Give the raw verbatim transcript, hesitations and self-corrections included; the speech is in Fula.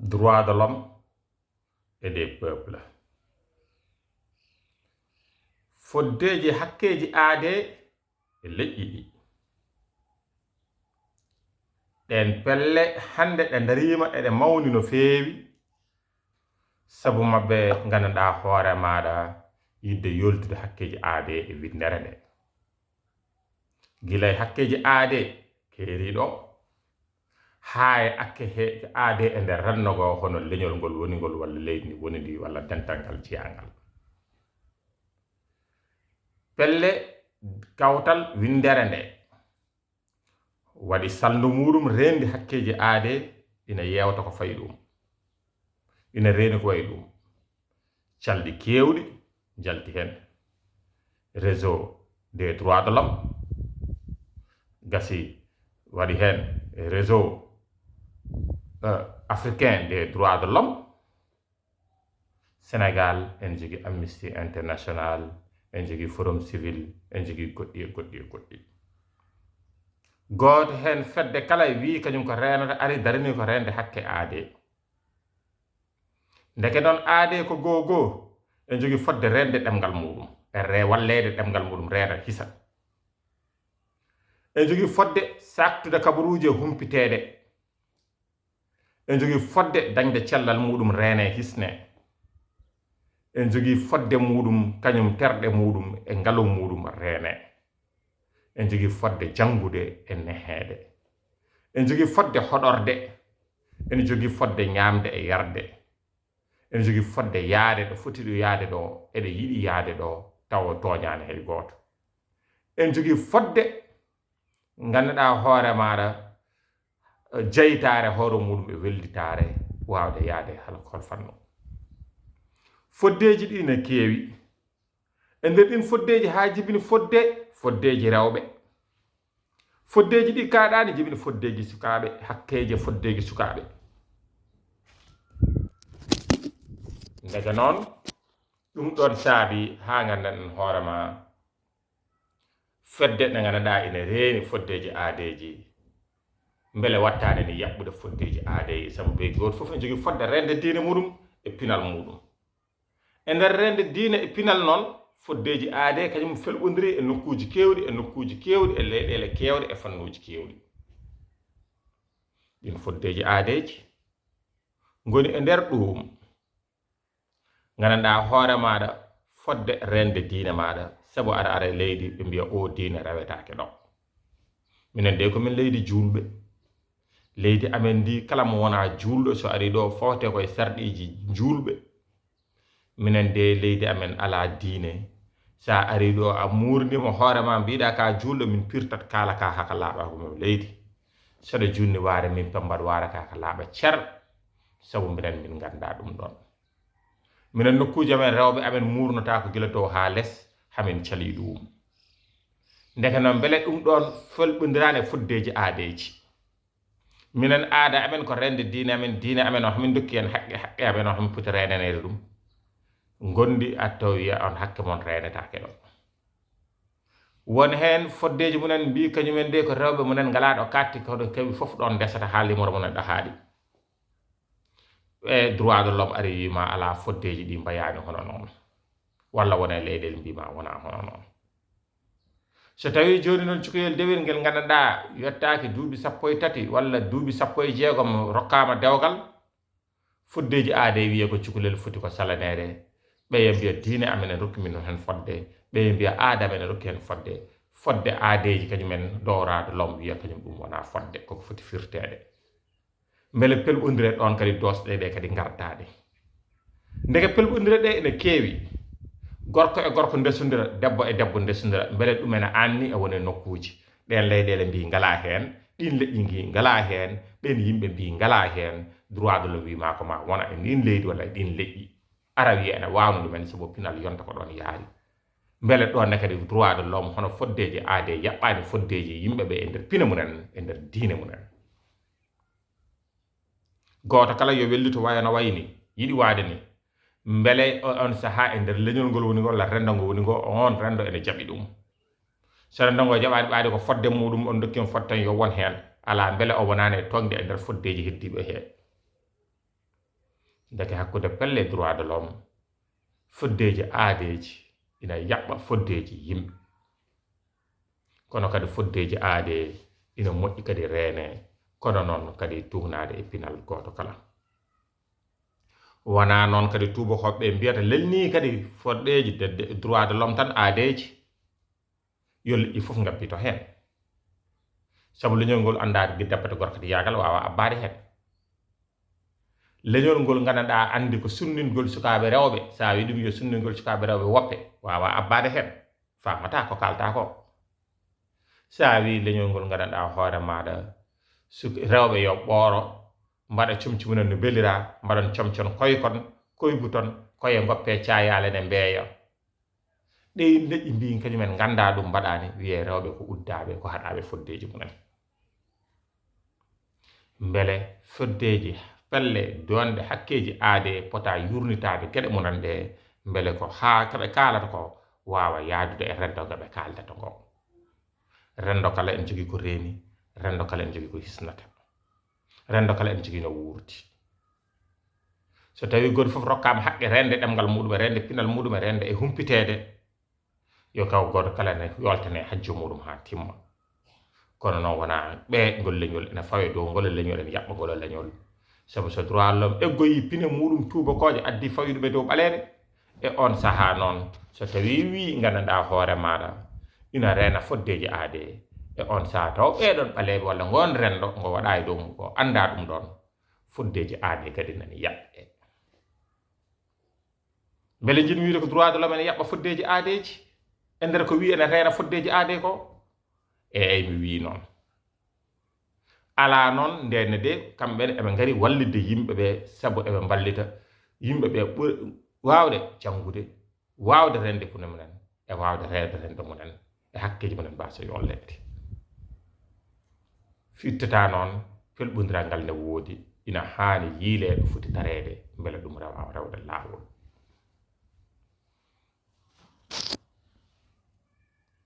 droit de l'homme et des peuples. Foddeeji hakkeeji aadee e leƴƴi ɗi. Ɗeen pelle hannde ɗe ndariima, eɗe mawni no feewi, sabu maɓɓe nganndanɗaa hoore maaɗa yiɗde yoltude hakkeeji aadee e winndere nde. Gila e hakkeeji aadee keeriiɗo, haa e akke he aadee e nder renndo ngoo, hono leñol ngol woni ngol, walla leydi ndi woni ndi, walla dental ngal jiyaa ngal. Pelle kawtal winndere nde waɗi salndu muuɗum reendi hakkeeji aadee, ina yeewta ko fayi ɗum, ina reeni ko wayi ɗum. Calɗi keewɗi njalti heen. Réseau des droits de l'homme gasi, waɗi heen réseau, euh, africain des droits de l'homme. Sénégal, en jogii Amnesty International, en jogii Forum Civil, en jogii goɗɗi e goɗɗi e goɗɗi. Gooto heen fedde kala wii kañum ko reenata, ari darini ko reende hakke aadee. Ndeke noon, aadee ko goo goo, en jogii fodde reende ɗemngal muuɗum, e re-, walleede ɗemngal muuɗum reena hisa. En jogii fodde saaktude kabaruuji e humpiteede. En jogii fodde dañde cellal muuɗum reene hisne. En jogii fodde muuɗum, kañum terɗe muuɗum e ngalu muuɗum reene. En jogii fodde janngude e neheede. En jogii fodde hoɗorde. En jogii fodde ñaamde e yarde. En jogii fodde yaade ɗo foti ɗo yaade ɗo, eɗe yiɗi yaade ɗo, tawa tooñaani hay gooto. En jogii fodde ngannduɗaa hoore maaɗa, eh, jeytaare hoore muuɗum e wellitaare, waawde yaade hala hol fannu. Foddeeji ɗi ne keewi. E nder ɗin foddeeji, haa jibini fodde, foddeeji rewɓe. Foddeeji ɗi kaaɗaani, jibini foddeeji sukaaɓe, hakkeeji foddeeji sukaaɓe. Ndeke noon, ɗum ɗoon saabi haa nganndan en hoore ma fedde ɗe nganndanɗaa ina reeni foddeeji aadeeji. Mbele wattaani ni yaɓɓude foddeeji aadeeji, sabu ɓe gooto fof ene jogii fodde reende diine muɗum e pinal muɗum. E nder reende diine e pinal noon, foddeeji aadee kañum felɓondiri e nokkuuji keewɗi, e nokkuuji keewɗi, e leyɗeele keewɗe, e fannuuji keewɗi. Ɗin foddeeji aadeeji ngoni e nder ɗum. Nganndanɗaa hoore maaɗa fodde reende diine maaɗa, sabu aɗa ara e leydi, ɓe mbiya, "Oo diine rewetaake ɗo." Minen de ko min leydi juulɓe. Leydi amen ndi, kala mo wonaa juulɗo, so ari ɗo, fawte ko e sarɗiiji juulɓe. Minen de, leydi amen alaa diine. So a ari ɗo, a muurndiima hoore ma, mbiɗa ka juulɗo, min pirtat kaala ka haka laaɓa ko mo leydi. Saɗa junni waare, min pembat waare ka ka laaɓa cer, sabu minen min nganndaa ɗum ɗoon. Minen nokkuuji amen, rewɓe amen muurnotaako gila to haa les, hamin calii ɗum. Ndeke noon, mbele ɗum ɗoon felɓondiraani e foddeeji aadeeji? Minen aada amen ko reende diine amen, diine amen o hamin dokki en haqqe, haqqe amen o hamin poti reenaneede ɗum. Ngondi atto wiya on hakke mon reenetaake ɗo. Won heen foddeeji mumen mbii kañumen de ko rewɓe mumen ngalaa ɗo kaatti, ko ɗo kewi fof ɗoon ndesata haa limoro mumen ɗo haaɗi. E droit de l'homme ari wii ma alaa foddeeji ɗi mbayaani hono noon. Walla wona e leyɗeele mbii ma wonaa hono noon. So tawii jooni noon cukalel dewel ngel nganndanɗaa yottaaki duuɓi sappo e tati walla duuɓi sappo e jeegom rokkaama dewgal, foddeeji aadee wiye ko cukalel foti ko salaneede. Ɓeya mbiya diine amen en rokki min heen fodde. Ɓeya mbiya aada amen en rokki heen fodde. Fodde aadeeji kañum en dowraade lom wiya kañum ɗum wonaa fodde, koko foti firteede. Mbele pelɓondire ɗoon kadi doosɗe ɗe kadi ngardaade. Ndeke pelɓondire ɗe ene keewi. Gorko e gorko ndesondira, debbo e debbo ndesondira. Mbele ɗum ene anni e wone nokkuuji. Ɗeen leyɗeele mbii ngalaa heen, ɗiin leƴƴi mbii ngalaa heen, ɓeen yimɓe mbii ngalaa heen. Droit de l'homme wii ma ko ma wona e ndiin leydi walla e ɗiin leƴƴi. Ara wiya ene waawno ɗum en sabu pinal yonta ko ɗoon yaari. Mbele ɗoon ne kadi droit de l'homme hono foddeeji aadee yaɓɓaani foddeeji yimɓe ɓe e nder pine mumen, e nder diine mumen. Gooto kala yo wellito waya no wayi ni, yiɗi waade ni. Mbele o-, on sahaa e nder leñol ngol woni ngol, walla renndo ngo woni ngo, on renndo ene jaɓi ɗum. So renndo ngo jaɓaani ɓaade ko fodde muɗum, on dokki on fodde tan yo won heen. Alaa, mbele o wonaani e toñde e nder foddeeji heddiiɓe hee. Ndeke hakkunde pelle droit de l'homme, foddeeji aadeeji ina yaɓɓa foddeeji yimɓe. Kono kadi foddeeji aadee ina moƴƴi kadi reenee, kono noon kadi tuugnaade e pinal gooto kala. Wonaa noon kadi tuubakooɓe ɓe mbiyata lelnii kadi foddeeji de, de, droit de l'homme tan aadeeji, yo leƴƴi fof ngabbito heen. Sabu leñol ngol anndaade giddappete gorko yaagal waawa abbaade heen. Leñol ngol nganndanɗaa anndi ko sunningol sukaaɓe rewɓe, so a wii ɗum yo sunningol sukaaɓe rewɓe woppe, waawa abbaade heen, faamata ko kaalta ko. So a wii leñol ngol nganndanɗaa hoore maaɗa, suk-, rewɓe yo ɓooro, mbaɗa comci mumen no mbelira, mbaɗon comcon koykon, koyguton, koye ngoppe caayaale ne mbeeya. Ɗe leƴƴi mbiyi kañumen ngannda ɗum mbaɗaani, wiyee rewɓe ko uddaaɓe, ko haɗaaɓe foddeeji mumen. Mbele foddeeji pelle doonde hakkeeji aadee pota yurnitaade geɗe mumen ɗe, mbele ko haa ka ɓe kaalata ko waawa yahdude e renndo ngo ɓe kaaldata ngo. Renndo kala ene jogii ko reeni, renndo kala ene jogii ko hisnata. Renndo kala ene jogii no wuurdi. So tawii gooto fof rokkaama haqqe reende ɗemngal muɗum e reende pinal muɗum e reende e humpiteede, yo kaw gooto kala ne yoltane hajjo muɗum haa timma. Kono noon wonaa ɓe ngol leñol ene fawe dow ngol leñol, ene yaɓɓa ngol leñol. Sabu so droit l'homme eggoyii pine muɗum tuubakooje addi fawii ɗum e dow ɓaleeɓe, e oon sahaa noon, so tawii wii nganndanɗaa hoore maaɗa ina reena foddeeji aadee, e oon sahaa taw ɓeeɗoon ɓaleeɓe walla ngoon renndo ngo waɗaa e dow mum ko anndaa ɗum ɗoon, foddeeji aadee kadi nani yaɓɓe. Mbele njiɗmi wiide ko droit de l'homme ene yaɓɓa foddeeji aadeeji? E nder ko wii ene reena foddeeji aadee ko? Eey, mi wii noon. Alaa noon, ndeen ne de, kamɓe ne eɓe ngari wallitde yimɓe ɓe, sabu eɓe mballita yimɓe ɓe ɓuri waawde janngude, waawde reende pune mumen, e waawde reende renndo mumen, e hakkeeji mumen mbaawa so yolleede. Firtata noon, pelɓondiral ngal ne woodi, ina haani yiilee ɗo foti tareede, mbele ɗum rewa rewde laawol.